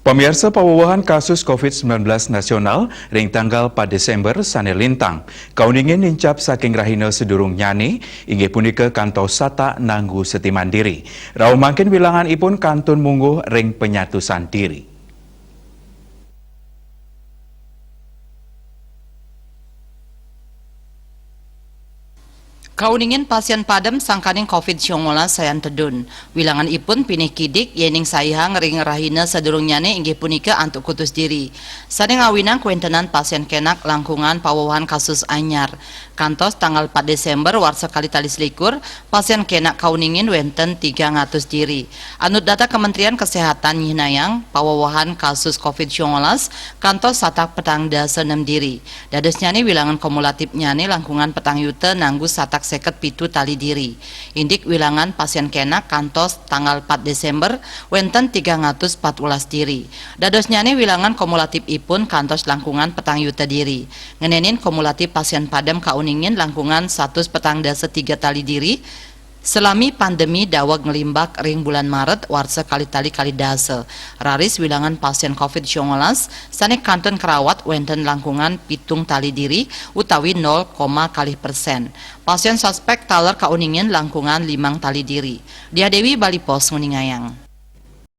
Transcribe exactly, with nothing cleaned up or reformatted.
Pamiarsa, pawewehan kasus covid sembilan belas nasional ring tanggal pat Desember sane lintang kauningin nincap saking rahina sadurung nyane, inggih punika kantos satak nanggu setiman diri. Rauh mangkin wilanganipun kantun mungguh ring panyatusan diri. Kauningin pasien padem sangkaning covid sangalas sayan tedun. Wilanganipun pinih kidik yening saihang ring rahina sadurungnyane, inggih punika antuk kutus diri. Sane ngawinang kawentenan pasien kenak langkungan pawewehan kasus anyar. Kantos tanggal pat Desember warsa kalih tali selikur, pasien kenak kauningin wenten tigang atus diri. Anut data Kementerian Kesehatan nyihnayang, pawewehan kasus covid sangalas kantos satak petang dasa nem diri. Dadosnyane wilangan kumulatipnyane langkungan petang yuta nanggu satak seket pitu tali diri. Indik wilangan pasien kenak kantos tanggal pat Desember wenten tigang atus pat welas diri. Dadosnyane wilangan kumulatipipun kantos langkungan petang yuta diri. Ngenenin kumulatip pasien padem kauningin langkungan satus petang dasa tiga tali diri, salami pandemi daweg nglimbak ring bulan Maret warsa kalih tali kalih dasa. Raris wilangan pasien covid sangalas sane kantun karawat wenten langkungan pitung tali diri utawi nol koma kalih persen. Pasien suspek taler kauningin langkungan limang tali diri. Diah Dewi, Bali Post, nguningayang.